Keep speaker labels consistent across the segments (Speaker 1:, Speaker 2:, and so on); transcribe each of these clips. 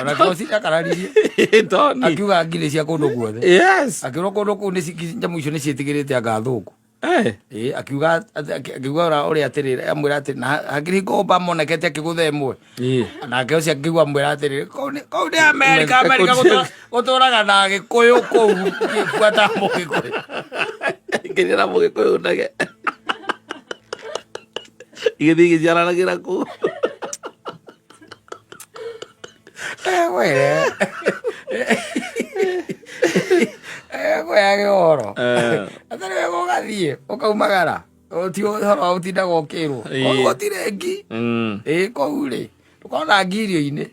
Speaker 1: Ona kĩgoci akararirie.
Speaker 2: Toni.
Speaker 1: Akiuga ngi nĩ cia kũndũ guothe.
Speaker 2: Yes.
Speaker 1: Akĩrwo kũndũ kũu nĩ nyamũ icio nĩ ciĩtigĩrĩte anga athũngũ.
Speaker 2: Eh.
Speaker 1: Ĩĩ, akiuga akiuga ũrĩa atĩrĩrĩ, amwĩra atĩrĩ, na hakĩrĩ hingo Obama onekete akĩgũtha ĩmwe.
Speaker 2: Ĩĩ.
Speaker 1: Nake ũcio akĩigua amwĩra atĩrĩrĩ, kũu nĩ Amerika,
Speaker 2: Amerika
Speaker 1: Amerika gũtũraga na Agĩkũyũ kũu, buata Mũgĩkũyũ.
Speaker 2: Ngĩrĩra Mũgĩkũyũ ndege. Igĩthiĩ igĩciaranagĩra kũu.
Speaker 1: Were. Kwĩyage ũhoro. Atarĩ wega ũgathiĩ ũkaumagara. Ti ũhoro wa gũtindaga ũkĩrwo. Kũu gũtirĩ ngi. Ĩĩ kũu rĩ. Ndũkona ngi irio-inĩ.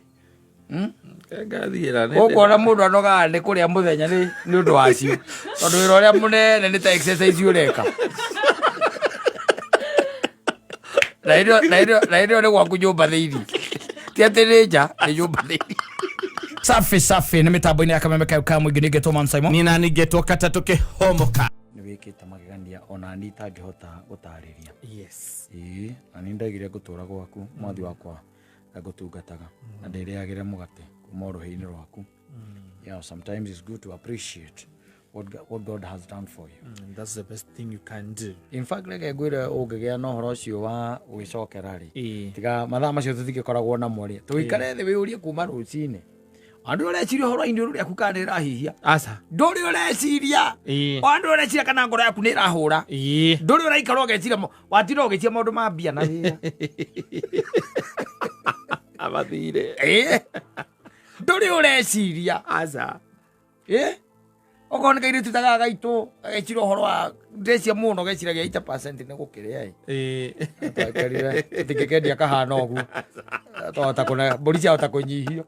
Speaker 2: Ngathiĩra nĩ
Speaker 1: Ũkuona mũndũ anogaga nĩ kũrĩa mũthenya nĩ nĩ ũndũ wacio. Tondũ wĩra ũrĩa mũnene nĩ ta exercise ũreka. Na hĩndĩ ĩyo- na hĩndĩ ĩyo- na hĩndĩ ĩyo nĩ gwaku nyũmba thĩinĩ. Ti atĩ nĩ nja, nĩ nyũmba thĩinĩ.
Speaker 3: Safi safi nĩ mĩtambo-inĩ ya kameme kayo ka mũingĩ ningĩtwo Man Simon.
Speaker 4: Nina ningĩtwo katatũ kĩhomoka.
Speaker 1: Nĩ wĩkĩte magegania ona niĩ itangĩhota gũtarĩria.
Speaker 4: Yes.
Speaker 1: Ĩĩ, na nĩ ndaigire ngũtũra gwaku mwathi wakwa na ngũtungataga na ndĩrĩagĩre mũgate kuma rũhĩ-inĩ rwaku. Yeah, sometimes it's good to appreciate what God has done for you.
Speaker 4: That's the best thing you can do.
Speaker 1: In fact, reke ngwĩre ũngĩgĩa na ũhoro ũcio wa gwĩcokera rĩ,
Speaker 4: Ĩĩ.
Speaker 1: tiga mathaa macio tũtingĩkoragwo namo rĩ, tũikare thĩ wĩyũrie kuma rũcinĩ. Andũ ũreciria ũhoro wa iniũrũ rĩaku kana nĩ rĩrahihia.
Speaker 4: Aca.
Speaker 1: Ndũrĩ ũreciria.
Speaker 4: Ĩĩ.
Speaker 1: O andũ ũreciria kana ngoro yaku nĩ ĩrahũra.
Speaker 4: Ĩĩ.
Speaker 1: Ndũrĩ ũraikara ũgeciria watinda ũgĩcia maũndũ ma mbia na wĩra.
Speaker 2: Amathire.
Speaker 1: Ĩĩ. Ndũrĩ ũreciria.
Speaker 2: Aca.
Speaker 1: Ĩĩ. Okorwo nĩ kairĩtu ta gaka gaitũ gageciria ũhoro wa ndecia mũno geciragia 80% nĩ gũkĩrĩa ĩ.
Speaker 4: Ĩĩ.
Speaker 1: Twaikarire tũtingĩkendia kahana ũguo. Twahota kũne mbũri ciahota kũnyihio.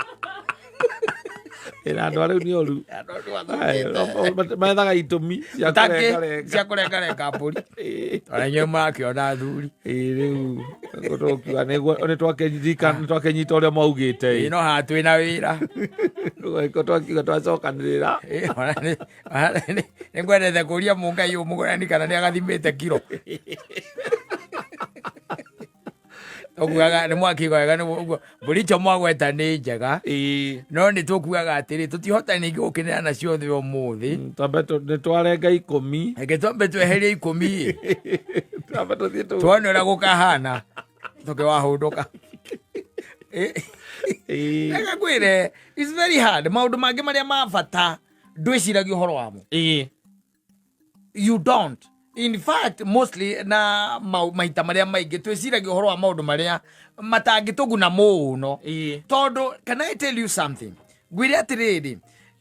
Speaker 2: Ĩna andũ arĩu nĩ oru.
Speaker 1: Andũ nĩ mathũkĩte.
Speaker 2: Methaga itũmi cia
Speaker 1: Ũtangĩ-
Speaker 2: kũrengarenga.
Speaker 1: cia kũrengarenga mbũri. Ona inyuĩ mũrakĩona athuri.
Speaker 2: Ĩĩ, rĩu tũkiuga nĩguo nĩ twakĩnyita ũrĩa mwaugĩte
Speaker 1: Ĩĩ, no haha twĩna wĩra.
Speaker 2: Rĩu twakiuga twacokanĩrĩra.
Speaker 1: Ĩĩ, ona nĩ ngwendete kũria mũngai ũyũ mũgũrani kana nĩ agathimĩte kiro. Tũkuaga nĩ mwakiuga wega nĩ ũguo mbũri icio mwagweta nĩ njega.
Speaker 2: Ĩĩ.
Speaker 1: No nĩ tũkuaga atĩrĩ tũtihota ningĩ gũkĩneana ciothe ũmũthĩ.
Speaker 2: Twambe nĩ twarenga 10.
Speaker 1: Reke twambe tweherie 10 ĩ.
Speaker 2: Twambe tũthiĩ tũ
Speaker 1: Tuone ũrĩa gũkahana tũkĩwahũndũka.
Speaker 2: Ĩĩ.
Speaker 1: Reke ngwĩre it's very hard maũndũ mangĩ marĩa ma bata ndwĩciragia ũhoro wamo.
Speaker 4: Ĩĩ.
Speaker 1: You don't. In fact, mostly na maita marĩa maingĩ twĩciragia ũhoro wa maũndũ marĩa matangĩtũguna mũno.
Speaker 4: Ĩĩ.
Speaker 1: Tondũ, can I tell you something? Ngwĩre atĩrĩrĩ,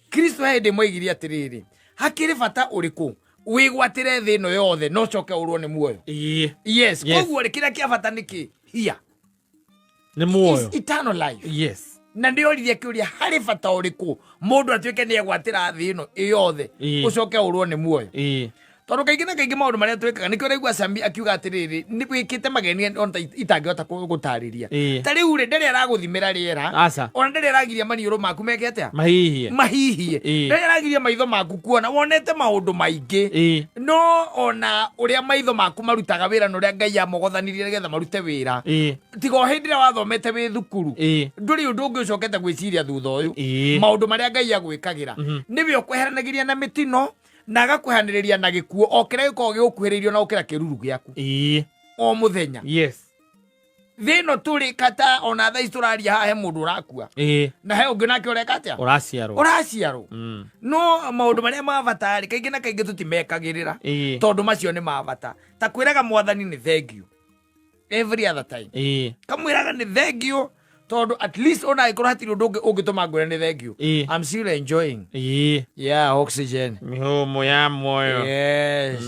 Speaker 1: Kristo he hĩndĩ moigire atĩrĩrĩ, hakĩrĩ bata ũrĩkũ wĩgwatĩre thĩ ĩno yothe no ũcoke ũrwo nĩ muoyo?
Speaker 4: Ĩĩ.
Speaker 1: Yes.
Speaker 4: Yes.
Speaker 1: Koguo rĩ, kĩrĩa kĩa bata nĩ kĩ? Here.
Speaker 4: Nĩ muoyo.
Speaker 1: Is eternal life.
Speaker 4: Yes.
Speaker 1: Na ndĩoririe kĩũria harĩ bata ũrĩkũ mũndũ atuĩke nĩ egwatĩra thĩ ĩno ĩyothe
Speaker 4: Ĩĩ.
Speaker 1: ũcoke ũrwo nĩ muoyo?
Speaker 4: Ĩĩ.
Speaker 1: Tondũ kaingĩ na kaingĩ maũndũ marĩa twĩkaga nĩkĩo ũraigua Sami akiuga atĩrĩrĩ nĩ wĩkĩte mageni ona itangĩhota gũtarĩria.
Speaker 4: Ĩĩ.
Speaker 1: Ta rĩu rĩ ndarĩ aragũthimĩra rĩera.
Speaker 4: Aca.
Speaker 1: Ona ndarĩ aragiria maniũrũ maku meke atĩa?
Speaker 4: Mahihie.
Speaker 1: Mahihie.
Speaker 4: Ĩĩ.
Speaker 1: Ndarĩ aragiria maitho maku kuona wonete maũndũ maingĩ.
Speaker 4: Ĩĩ.
Speaker 1: No ona ũrĩa maitho maku marutaga wĩra na ũrĩa Ngai amogothanirie nĩgetha marute wĩra.
Speaker 4: Ĩĩ.
Speaker 1: Tiga o hĩndĩ ĩrĩa wathomete wĩ thukuru.
Speaker 4: Ĩĩ.
Speaker 1: Ndũrĩ ũndũ ũngĩ ũcokete gwĩciria thutha ũyũ.
Speaker 4: Ĩĩ.
Speaker 1: Maũndũ marĩa Ngai agwĩkagĩra. Nĩwe ũkweheranagĩria na mĩtino na agakwehanĩrĩria na gĩkuũ o kĩrĩa gĩkoragwo gĩgũkuhĩrĩirio na gũkĩra kĩruru gĩaku.
Speaker 4: Ĩĩ.
Speaker 1: O mũthenya.
Speaker 4: Yes.
Speaker 1: Thĩ ĩno tũrĩ kata ona thaa ici tũraria haha he mũndũ ũrakua.
Speaker 4: Ĩĩ.
Speaker 1: Na he ũngĩ nake ũreka atĩa?
Speaker 4: Ũraciarwo.
Speaker 1: Ũraciarwo. No maũndũ marĩa ma bata rĩ, kaingĩ na kaingĩ tũtimekagĩrĩra.
Speaker 4: Ĩĩ.
Speaker 1: Tondũ macio nĩ ma bata. Ta kwĩraga mwathani nĩ thank you. Every other time.
Speaker 4: Ĩĩ.
Speaker 1: Kamwĩraga nĩ thank you tondũ at least ona angĩkorwo hatirĩ ũndũ ũngĩ ũngĩtũma ngwĩre nĩ thank you.
Speaker 4: Ĩĩ.
Speaker 1: I'm still enjoying.
Speaker 4: Ĩĩ.
Speaker 1: Yeah, oxygen.
Speaker 4: Mĩhũmũ ya muoyo.
Speaker 1: Yes.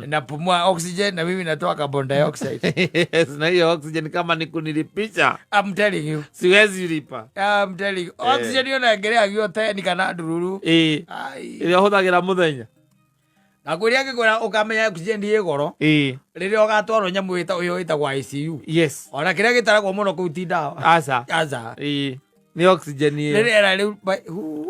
Speaker 1: Napumua oxygen na mimi natoa carbon dioxide.
Speaker 2: Yes, na hiyo oxygen kama ni kunilipisha
Speaker 1: I'm telling you.
Speaker 2: siwezi lipa.
Speaker 1: I'm telling you. Oxygen yo nengere teni kana ndururu.
Speaker 2: Ĩĩ.
Speaker 1: Ai.
Speaker 2: Ĩrĩa ũhũthagĩra mũthenya.
Speaker 1: Na kwĩrĩa angĩkwĩra ũkamenya oxygen ĩ goro.
Speaker 4: Ĩĩ.
Speaker 1: Rĩrĩa ũgatwarwo nyamũ ĩyo ĩtagwo ICU.
Speaker 4: Yes.
Speaker 1: Ona kĩrĩa gĩtaragwo mũno kũu ti ndawa.
Speaker 4: Aca.
Speaker 1: Aca.
Speaker 2: Ĩĩ. Nĩ oxygen ĩyo.
Speaker 1: Rĩrĩa rĩu hu.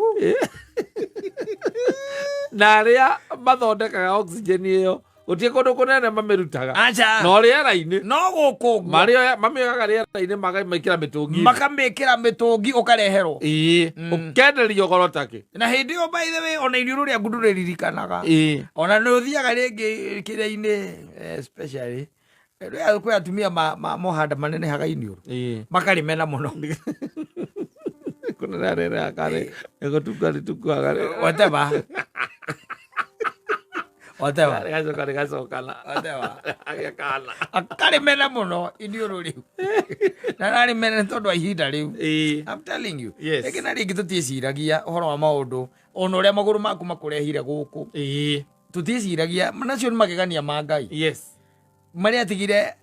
Speaker 2: Na arĩa mathondekaga oxygen ĩyo Gũtirĩ kũndũ kũnene mamĩrutaga.
Speaker 3: Aca.
Speaker 2: No rĩera-inĩ.
Speaker 3: No gũkũ ũguo.
Speaker 2: Marĩoya mamĩoyaga rĩera-inĩ makamĩkĩra mĩtũngi.
Speaker 3: Makamĩkĩra mĩtũngi ũkareherwo.
Speaker 2: Ĩĩ. Ũkenderio goro takĩ.
Speaker 3: Na hĩndĩ ĩyo, by the way, ona iniũrũ rĩaku ndũrĩririkanaga.
Speaker 2: Ĩĩ.
Speaker 3: Ona nĩ ũthiaga rĩngĩ kĩrĩa-inĩ, especially kwĩ atumia mohanda manenehaga iniũrũ.
Speaker 2: Ĩĩ.
Speaker 3: Makarĩmena mũno.
Speaker 2: Kũnene rĩera karĩ. Nĩgũtunga rĩtunguaga.
Speaker 3: Whatever. Whatever.
Speaker 2: Rĩgacoka rĩgacokana.
Speaker 3: Whatever.
Speaker 2: Agĩa kana.
Speaker 3: Akarĩmena mũno iniũrũ rĩu. Na ararĩmena nĩ tondũ wa ihinda rĩu.
Speaker 2: Ĩĩ.
Speaker 3: I'm telling you.
Speaker 2: Yes.
Speaker 3: Rĩngĩ na rĩngĩ tũtiĩciragia ũhoro wa maũndũ ona ũrĩa magũrũ maku makũrehire gũkũ.
Speaker 2: Ĩĩ.
Speaker 3: Tũtiĩciragia nacio nĩ magegania ma Ngai.
Speaker 2: Yes.
Speaker 3: Marĩa atigire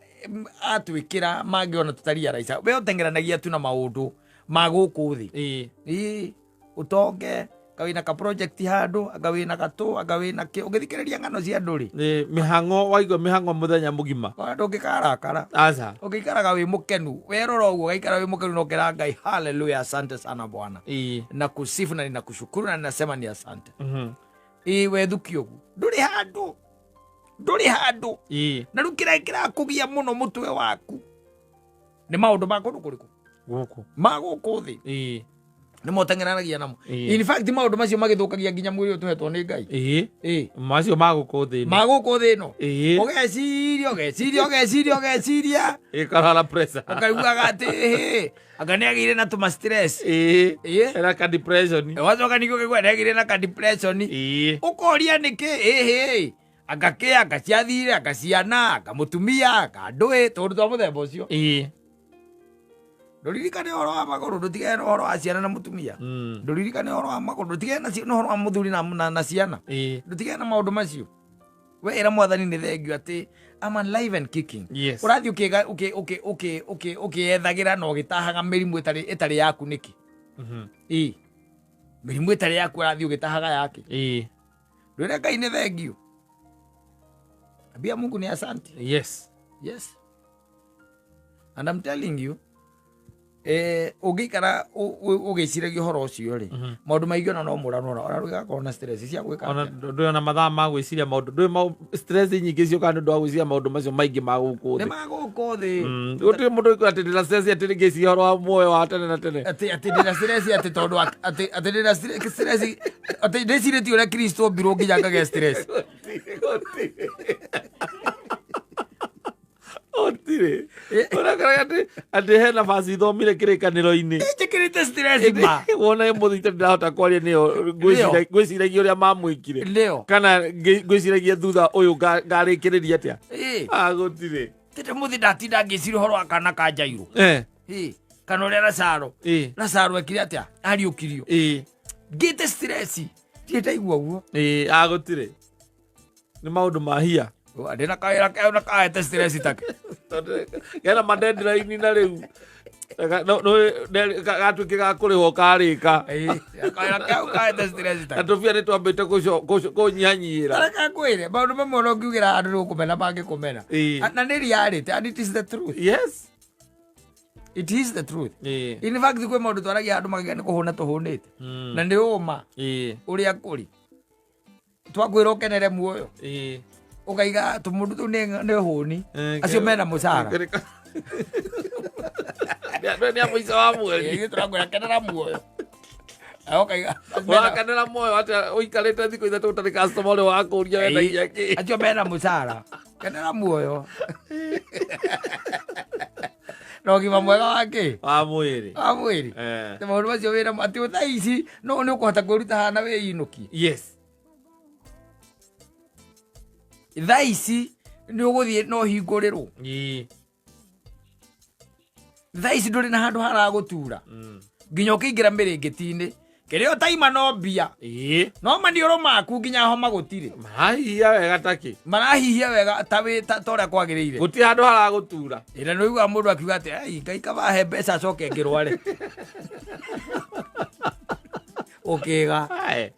Speaker 3: atwĩkĩra mangĩ ona tũtariaraica. We ũteng'eranagia tu na maũndũ ma gũkũ thĩ.
Speaker 2: Ĩĩ.
Speaker 3: Ĩĩ, ũtonge anga wĩna ka project handũ, anga wĩna gatũ, anga wĩna kĩ. Ũngĩthikĩrĩria ng'ano cia andũ rĩ,
Speaker 2: Ĩĩ, mĩhang'o waigua mĩhang'o mũthenya mũgima.
Speaker 3: Ona ndũngĩkarakara.
Speaker 2: Aca.
Speaker 3: Ũngĩikaraga wĩ mũkenu, werora ũguo ũgaikara wĩ mũkenu na ũkera Ngai, haleluya, asante sana Bwana.
Speaker 2: Ĩĩ.
Speaker 3: Na kusifu na ninakushukuru na ninasema ni asante. Ĩĩ, wethuki ũguo ndũrĩ handũ, ndũrĩ handũ.
Speaker 2: Ĩĩ.
Speaker 3: Na rĩu kĩrĩa kĩrakũgia mũno mũtwe waku nĩ maũndũ ma kũndũ kũrĩkũ?
Speaker 2: Gũkũ.
Speaker 3: Ma gũkũ thĩ.
Speaker 2: Ĩĩ.
Speaker 3: Nĩ moteng'eranagia namo.
Speaker 2: Ĩĩ.
Speaker 3: In fact, maũndũ macio magĩthũkagia nginya mwĩrĩ ũyũ tũhetwo nĩ Ngai.
Speaker 2: Ĩĩ.
Speaker 3: Ĩĩ.
Speaker 2: Macio ma gũkũ thĩ ĩno.
Speaker 3: Ma gũkũ thĩ ĩno.
Speaker 2: Ĩĩ.
Speaker 3: Ũgeciria, ũgeciria, ũgeciria, ũgeciria.
Speaker 2: Ĩkarwara pressure.
Speaker 3: Ũkaiguaga atĩ hĩ, anga nĩ agĩire na tũma stress.
Speaker 2: Ĩĩ.
Speaker 3: Ĩĩ.
Speaker 2: Ena ka depression.
Speaker 3: Wacoka ningĩ ũkaigua nĩ agĩire na ka depression.
Speaker 2: Ĩĩ.
Speaker 3: Ũkoria nĩkĩ? Ĩhĩ, anga kĩ, anga ciathire, anga ciana, anga mũtumia, anga ndũĩ, tũndũ twa mũthemba ũcio.
Speaker 2: Ĩĩ.
Speaker 3: Ndũririkane ũhoro wa magũrũ, ndũtigane na ũhoro wa ciana na mũtumia. Ndũririkane ũhoro wa magũrũ, ndũtigane na ũhoro wa mũthuri na ciana.
Speaker 2: Ĩĩ.
Speaker 3: Ndũtigane na maũndũ macio. We ĩra Mwathani nĩ thengio atĩ I'm alive and kicking.
Speaker 2: Yes.
Speaker 3: Ũrathiĩ ũkĩyethagĩra na ũgĩtahaga mĩrimũ ĩtarĩ yaku nĩkĩ? Ĩĩ. Mĩrimũ ĩtarĩ yaku ũrathiĩ ũgĩtahaga yake.
Speaker 2: Ĩĩ.
Speaker 3: Ndwĩre Ngai nĩ thengio. Ambia Mungu ni asante.
Speaker 2: Yes.
Speaker 3: Yes. And I'm telling you, ũngĩikara ũgĩciragia ũhoro ũcio rĩ, maũndũ maingĩ ona no mũranwo ona rũgĩgakorwo na stress cia gwĩka
Speaker 2: Ona
Speaker 3: atĩa.
Speaker 2: ndũrĩ ona mathaa ma gwĩciria maũndũ, ndũrĩ stress nyingĩ ciũkaga nĩ ũndũ wa gwĩciria maũndũ macio maingĩ ma gũkũ
Speaker 3: Nĩ
Speaker 2: thĩ.
Speaker 3: ma gũkũ thĩ.
Speaker 2: Gũtirĩ mũndũ ũiguaga atĩ ndĩna stress atĩ ngĩciria ũhoro wa muoyo wa tene na tene.
Speaker 3: Atĩ ndĩna stress atĩ tondũ atĩ ndĩna stress atĩ ndĩcirĩtie ũrĩa Kristo ombirwo nginya ngagĩa stress.
Speaker 2: Gũtirĩ. Ũrakora atĩ hena baci ithomire kĩrĩkanĩro-inĩ.
Speaker 3: Njĩkĩrĩte stress ma.
Speaker 2: Wona mũthĩ itarĩ ndĩrahota kwaria nĩyo ngwĩciragia ũrĩa mamwĩkire.
Speaker 3: Nĩyo.
Speaker 2: Kana ngwĩciragia thutha ũyũ ngarĩkĩrĩria atĩa.
Speaker 3: Ĩĩ.
Speaker 2: Ah, gũtirĩ.
Speaker 3: Tete mũthĩ ndatinda ngĩciria ũhoro wa kana ka Jairũ. Ĩĩ. Kana ũrĩa Lazaro.
Speaker 2: Ĩĩ.
Speaker 3: Lazaro ekire atĩa? Ariũkirio.
Speaker 2: Ĩĩ.
Speaker 3: Ngĩte stress. Ndirĩ ndaigua ũguo.
Speaker 2: Ĩĩ, ah, gũtirĩ. Nĩ maũndũ ma hia.
Speaker 3: Ndĩna kawĩra keo na kahete stress take.
Speaker 2: Tondũ kena ma deadline na rĩu. Gatuĩke ga kũrĩhwo karĩka.
Speaker 3: Ĩĩ, kawĩra keo kahete stress
Speaker 2: Na
Speaker 3: take.
Speaker 2: tũbia nĩ twambĩte kũnyihanyihĩra.
Speaker 3: Reke ngwĩre maũndũ mamwe ona ũngiugĩra andũ nĩ gũkũmena mangĩkũmena.
Speaker 2: Ĩĩ.
Speaker 3: Na nĩ reality and it is the truth.
Speaker 2: Yes.
Speaker 3: It is the truth.
Speaker 2: Ĩĩ.
Speaker 3: In fact kwĩ maũndũ twaragia andũ makauga nĩ kũhũna tũhũnĩte. Na nĩ ũma
Speaker 2: Ĩĩ.
Speaker 3: ũrĩa kũrĩ. Twakwĩra ũkenere muoyo.
Speaker 2: Ĩĩ.
Speaker 3: Ũkaiga tũmũndũ tũu nĩ hũni. Acio mena mũcara.
Speaker 2: Nĩ a mũico wa mweri.
Speaker 3: Ĩĩ, tũrakwĩra kenera muoyo. Na ũkaiga
Speaker 2: Ũrakenera muoyo atĩa ũikarĩte thikũ ithatũ ũtarĩ customer ũrĩa wakũria wendagia kĩ.
Speaker 3: Acio mena mũcara. Kenera muoyo. Na ũgima mwega wa kĩ?
Speaker 2: Wa mwĩrĩ.
Speaker 3: Wa mwĩrĩ. Atĩ maũndũ macio wĩna atĩ thaa ici no nĩ ũkũhota kwĩruta haha na wĩinũkie.
Speaker 2: Yes.
Speaker 3: Thaa ici nĩ ũgũthiĩ na ũhingũrĩrwo.
Speaker 2: Ĩĩ.
Speaker 3: Thaa ici ndũrĩ na handũ haragũtura. Nginya ũkĩingĩra mĩrĩngĩti-inĩ. Kĩrĩa ũtaima no mbia.
Speaker 2: Ĩĩ.
Speaker 3: No maniũrũ maku nginya homa gũtirĩ.
Speaker 2: Marahihia wega takĩ.
Speaker 3: Marahihia wega ta wĩ ta ũrĩa kwagĩrĩire.
Speaker 2: Gũtirĩ handũ haragũtura.
Speaker 3: Ĩna nĩ ũiguaga mũndũ akiuga atĩ, ai, Ngai kaba mbeca acoke ngĩrware. Ũkĩga.
Speaker 2: Ae.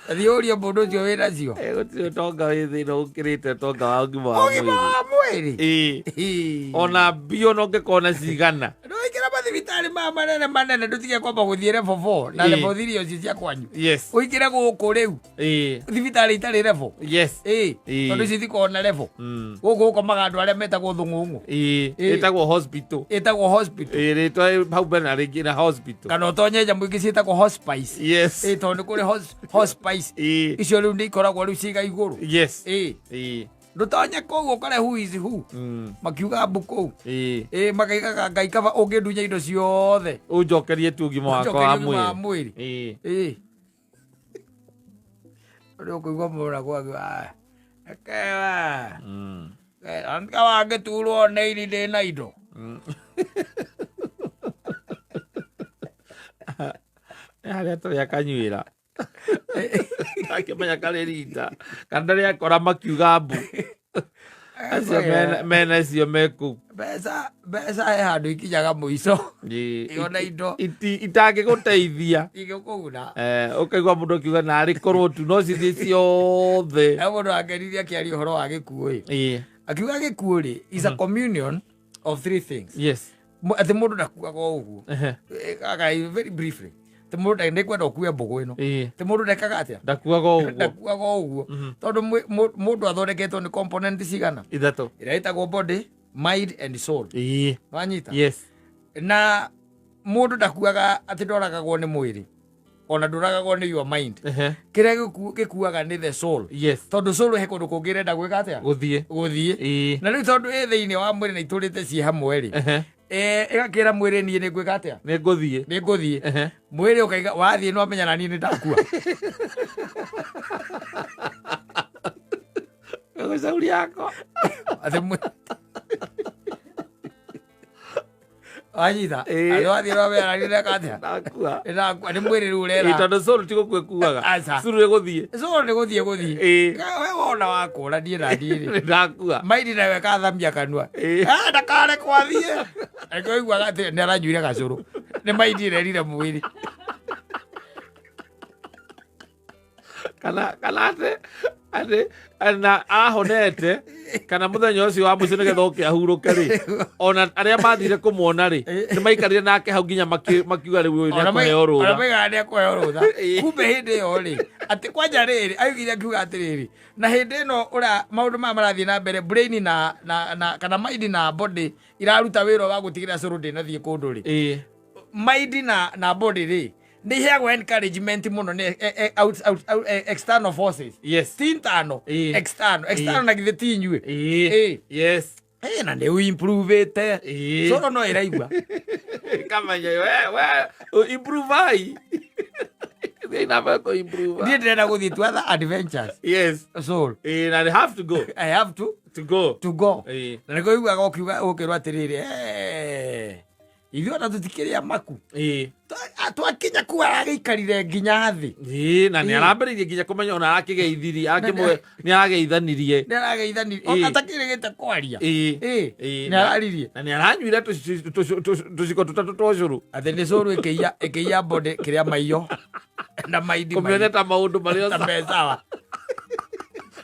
Speaker 3: Thiĩ ũrie mũndũ ũcio wĩnacio.
Speaker 2: Gũtirĩ ũtonga wĩ thĩ ĩno ũkĩrĩte ũtonga wa ũgima wa
Speaker 3: Ũgima
Speaker 2: mwĩrĩ.
Speaker 3: wa mwĩrĩ.
Speaker 2: Ĩĩ.
Speaker 3: Ĩĩ.
Speaker 2: Ona mbia ona ũngĩkorwo na cigana.
Speaker 3: Nĩwaingĩra mathibitarĩ ma maya manene manene ndũtige kwamba gũthiĩ level 4 na
Speaker 2: Ĩĩ.
Speaker 3: level 3 ũcio cia kwanyu.
Speaker 2: Yes.
Speaker 3: Ũingĩre gũkũ rĩu
Speaker 2: Ĩĩ.
Speaker 3: thibitarĩ itarĩ level.
Speaker 2: Yes.
Speaker 3: Ĩĩ.
Speaker 2: Ĩĩ.
Speaker 3: Tondũ ici itikoragwo na level. Gũkũ gũkomaga andũ arĩa metagwo thũng'ũng'ũ.
Speaker 2: Ĩĩ.
Speaker 3: Ĩĩ.
Speaker 2: Ĩtagwo hospital.
Speaker 3: Ĩtagwo hospital.
Speaker 2: Ĩĩ, rĩtwa hau mbere na rĩngĩ na hospital.
Speaker 3: Kana ũtonye nyamũ ingĩ ciĩtagwo hospice.
Speaker 2: Yes.
Speaker 3: Ĩĩ, tondũ nĩ kũrĩ hospice.
Speaker 2: Ĩĩ.
Speaker 3: Icio rĩu nĩ ikoragwo rĩu ciga igũrũ.
Speaker 2: Yes.
Speaker 3: Ĩĩ.
Speaker 2: Ĩĩ.
Speaker 3: Ndũtonye kũu ũkore who is who. Makiuga mbu kũu.
Speaker 2: Ĩĩ.
Speaker 3: Ĩĩ, makaigaga Ngai kaba ũngĩndunya indo ciothe.
Speaker 2: Ũnjokerie tu ũgima wakwa wa
Speaker 3: Ũnjokerie ũgima wa
Speaker 2: mwĩrĩ.
Speaker 3: mwĩrĩ.
Speaker 2: Ĩĩ.
Speaker 3: Ĩĩ. Ũrĩa ũkũigua mũndũ akwaga, ekewa. Andika wangĩturwo nĩ ini ndĩna indo.
Speaker 2: Nĩ harĩa tũrĩ akanyuĩra. Akĩmenya karĩ rita. Kana ndarĩ akora makiuga mbu. Acio mena icio me kũu.
Speaker 3: Mbeca mbeca he handũ ikinyaga mũico.
Speaker 2: Ĩĩ.
Speaker 3: Ĩyo na indo.
Speaker 2: Itangĩgũteithia.
Speaker 3: Ingĩkũguna.
Speaker 2: Ũkaigua mũndũ akiuga narĩ korwo tu no cithiĩ ciothe.
Speaker 3: He mũndũ angenirie akĩaria ũhoro wa gĩkuũ ĩ.
Speaker 2: Ĩĩ.
Speaker 3: Akiuga gĩkuũ rĩ is a communion of three things.
Speaker 2: Yes.
Speaker 3: Atĩ mũndũ ndakuaga o ũguo.
Speaker 2: Ehe.
Speaker 3: Ĩkaga very briefly. Atĩ mũndũ nĩ kwenda ũkue mbũgũ ĩno.
Speaker 2: Ĩĩ.
Speaker 3: Atĩ mũndũ ndekaga atĩa?
Speaker 2: Ndakuaga o ũguo.
Speaker 3: Ndakuaga o ũguo. Tondũ mũndũ athondeketwo nĩ component cigana?
Speaker 2: Ithatũ.
Speaker 3: Ĩrĩa ĩtagwo body, mind and soul.
Speaker 2: Ĩĩ.
Speaker 3: Wanyita?
Speaker 2: Yes.
Speaker 3: Na mũndũ ndakuaga atĩ ndoragagwo nĩ mwĩrĩ. Ona ndũragagwo nĩ your mind.
Speaker 2: Ehe.
Speaker 3: Kĩrĩa gĩkuaga nĩ the soul.
Speaker 2: Yes.
Speaker 3: Tondũ soul he kũndũ kũngĩ ĩrenda gwĩka atĩa?
Speaker 2: Gũthiĩ.
Speaker 3: Gũthiĩ.
Speaker 2: Ĩĩ.
Speaker 3: Na rĩu tondũ ĩ thĩinĩ wa mwĩrĩ na itũrĩte ciĩ hamwe rĩ.
Speaker 2: Ehe.
Speaker 3: Ĩgakĩra mwĩrĩ niĩ nĩ ngwĩka atĩa?
Speaker 2: Nĩ ngũthiĩ.
Speaker 3: Nĩ ngũthiĩ.
Speaker 2: Ehe.
Speaker 3: Mwĩrĩ ũkaiga wathiĩ nĩ wamenya na niĩ nĩ ndakua.
Speaker 2: Gũcauri yakwa.
Speaker 3: Atĩ wanyita?
Speaker 2: Ĩĩ.
Speaker 3: Atĩ wathiĩ nĩ wamenya na niĩ ndeka atĩa?
Speaker 2: Ndakua.
Speaker 3: Nĩ ndakua. Nĩ mwĩrĩ rĩu
Speaker 2: Ĩĩ,
Speaker 3: ũrera.
Speaker 2: tondũ soul ti gũkua ĩkuaga.
Speaker 3: Aca.
Speaker 2: Soul nĩ gũthiĩ.
Speaker 3: Soul nĩ gũthiĩ gũthiĩ.
Speaker 2: Ĩĩ.
Speaker 3: We wona wakũra niĩ na niĩ rĩ.
Speaker 2: Nĩ ndakua.
Speaker 3: Maini nawe kathamia kanua.
Speaker 2: Ĩĩ.
Speaker 3: Ah, ndakarekwo athiĩ. Angĩkorwo aiguaga atĩ nĩ aranyuire gacũrũ. Nĩ maini ĩrerire mwĩrĩ.
Speaker 2: Kana atĩ na ahonete kana mũthenya ũcio wa mũico nĩgetha oke ahurũke rĩ, ona arĩa mathire kũmuona rĩ, nĩ maikarire nake hau nginya makiuga rĩu ũyũ
Speaker 3: Ona
Speaker 2: nĩekũheo rũtha.
Speaker 3: maigaga nĩekũheo rũtha.
Speaker 2: Ĩĩ.
Speaker 3: Kumbe hĩndĩ ĩyo rĩ, atĩ kwanja rĩrĩ, augire akiuga atĩrĩrĩ, na hĩndĩ ĩno ũrĩa maũndũ maya marathiĩ na mbere, brain na kana mind na body iraruta wĩra wa gũtigĩrĩra cũrũ ndĩnathiĩ kũndũ rĩ.
Speaker 2: Ĩĩ.
Speaker 3: Mind na body rĩ, nĩ iheagwo encouragement mũno nĩ out, external forces.
Speaker 2: Yes.
Speaker 3: Ti internal,
Speaker 2: Ĩĩ.
Speaker 3: external. External na githĩ ti inyuĩ.
Speaker 2: Ĩĩ.
Speaker 3: Ĩĩ.
Speaker 2: Yes.
Speaker 3: Ĩĩ, na nĩ ũimprovĩte.
Speaker 2: Ĩĩ.
Speaker 3: Cũrũ no ĩraigua.
Speaker 2: Kamenya we improve ai. Thiĩ na mbere kũ improve.
Speaker 3: Niĩ ndĩrenda gũthiĩ to other adventures.
Speaker 2: Yes.
Speaker 3: Soul.
Speaker 2: Ĩĩ, na they have to go.
Speaker 3: I have to
Speaker 2: To go.
Speaker 3: to go.
Speaker 2: Ĩĩ.
Speaker 3: Na nĩkĩo ũiguaga ũkiuga ũkĩrwo atĩrĩrĩ, ithuĩ ona tũtikĩrĩ amaku.
Speaker 2: Ĩĩ.
Speaker 3: Twakinya kuu aragĩikarire nginya thĩ.
Speaker 2: Ĩĩ, na nĩ
Speaker 3: Ĩĩ.
Speaker 2: arambĩrĩirie nginya kũmenya ona arakĩgeithirie, nĩ arageithanirie.
Speaker 3: Nĩ arageithanirie.
Speaker 2: Ĩĩ.
Speaker 3: Ona atakĩrĩgĩte kwaria.
Speaker 2: Ĩĩ.
Speaker 3: Ĩĩ.
Speaker 2: Ĩĩ.
Speaker 3: Nĩ araririe.
Speaker 2: Na nĩ aranyuire tũciko tũtatũ twa ũcũrũ.
Speaker 3: Atĩ nĩ cũrũ ĩkĩiya body kĩrĩa maiyo. Na maindi
Speaker 2: Kũmĩonia
Speaker 3: maiyo.
Speaker 2: ta maũndũ marĩa
Speaker 3: Ta me sawa.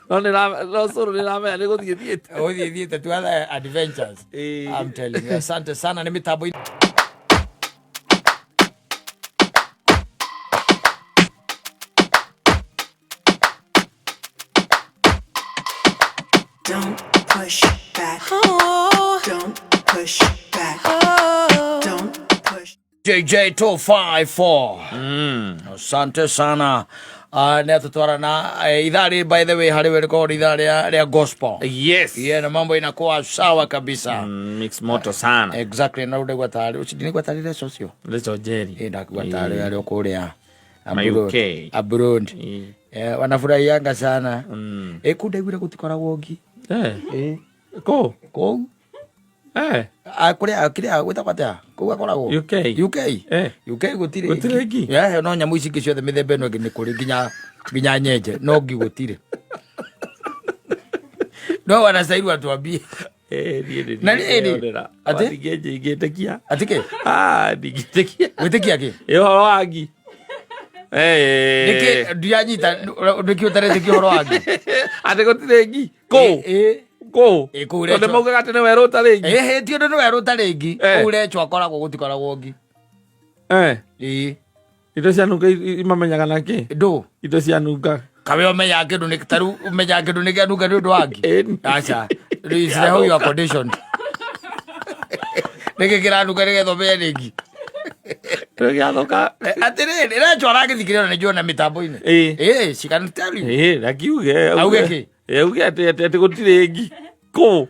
Speaker 2: No no cũrũ nĩ ĩramenya nĩ gũthiĩ thiĩte.
Speaker 3: Gũthiĩ thiĩte to other adventures.
Speaker 2: Ĩĩ.
Speaker 3: I'm telling you. Asante sana nĩ mĩtambo
Speaker 5: Don't push back.
Speaker 6: Oh,
Speaker 5: Don't push back.
Speaker 6: oh.
Speaker 5: Don't push.
Speaker 1: JJ254. Asante sana. Nĩ atũtwarana ithaa rĩrĩ by the way harĩ we rĩkoragwo ithaa rĩa gospel.
Speaker 2: Yes.
Speaker 1: Yeah, na mambo inakuwa sawa kabisa.
Speaker 4: Mix moto sana.
Speaker 1: Exactly, na rĩu ndaigua tarĩ ũcio ndinaigua tarĩ Leso ũcio.
Speaker 4: Leso Jerry.
Speaker 1: Ĩ ndaigua tarĩ arĩ o kũrĩa
Speaker 4: Ma
Speaker 1: abroad.
Speaker 4: UK.
Speaker 1: Abroad.
Speaker 4: Ĩ.
Speaker 1: Wanafurahianga sana. Kũu ndaiguire gũtikoragwo ngi.
Speaker 2: Eh. Kũ?
Speaker 1: Kũu.
Speaker 2: Eh.
Speaker 1: Kũrĩa kĩrĩa gwĩtagwo atĩa? Kũu akoragwo?
Speaker 2: UK.
Speaker 1: UK.
Speaker 2: Eh.
Speaker 1: UK gũtirĩ.
Speaker 2: Gũtirĩ ngi?
Speaker 1: Yeah, no nyamũ ici ingĩ ciothe mĩthemba ĩno ĩngĩ nĩ kũrĩ nginya nyenje, no ngi gũtirĩ. No wanastahili watuambie.
Speaker 2: Niĩ nĩ
Speaker 1: Na rĩrĩ,
Speaker 2: ndĩreyonera.
Speaker 1: atĩ?
Speaker 2: Ndingĩtĩkia.
Speaker 1: Atĩ kĩ?
Speaker 2: Ndingĩtĩkia.
Speaker 1: Gwĩtĩkia kĩ?
Speaker 2: Ĩ ũhoro wa ngi.
Speaker 1: Nĩkĩ ndiranyita nĩkĩ ũtaretĩkia ũhoro wa ngi?
Speaker 2: Atĩ gũtirĩ ngi. Kũ?
Speaker 1: Ĩ.
Speaker 2: Kũ?
Speaker 1: Ĩ, kũu
Speaker 2: Tondũ
Speaker 1: Rachel.
Speaker 2: maugaga atĩ nĩ werũ ũtarĩ ngi.
Speaker 3: Ĩ, ti ũndũ nĩ werũ ũtarĩ ngi.
Speaker 2: Eh.
Speaker 3: Kũu Rachel akoragwo gũtikoragwo ngi.
Speaker 2: Eh,
Speaker 3: Ĩĩ.
Speaker 2: Indo cianunga imamenyaga na kĩ?
Speaker 3: Ndũ.
Speaker 2: Indo cianunga.
Speaker 3: Kawe ũmenyaga kĩndũ nĩ tarĩu ũmenyaga kĩndũ nĩ kĩanunga nĩ ũndũ wa ngi?
Speaker 2: Ĩni.
Speaker 3: Aca. Is the how you are conditioned. Nĩkĩ kĩranunga nĩgetha ũmenye nĩ ngi?
Speaker 2: Kĩndũ gĩathũka.
Speaker 3: Atĩrĩrĩ, Rachel aragĩthikĩrĩria ona nĩnjũĩ ona mĩtambo-inĩ.
Speaker 2: Ĩĩ.
Speaker 3: Ĩĩ, she can tell you.
Speaker 2: Ĩĩ, na kiuge.
Speaker 3: Auge kĩ?
Speaker 2: Ĩ, auge atĩ gũtirĩ ngi kũ.